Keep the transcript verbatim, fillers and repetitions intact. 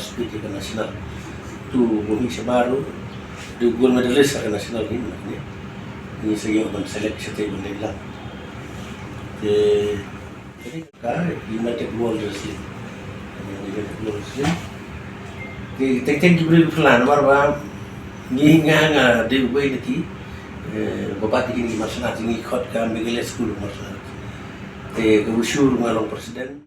participate ïa ka national. Tu u mih shabar u, dei u gold medalist ha ka national game, ne. Ngi sa ïoh ban select shatei ban leit lang. Te, te ka United World Wrestling. United World Wrestling. Te, te, thank you very much, namar ba ngi, nga, nga dei uwei na ki, eh, ba bat ïa kine ki martial arts, ngi khot ka Meghalaya School of Martial Arts. Te ka wushu ruh nga long president.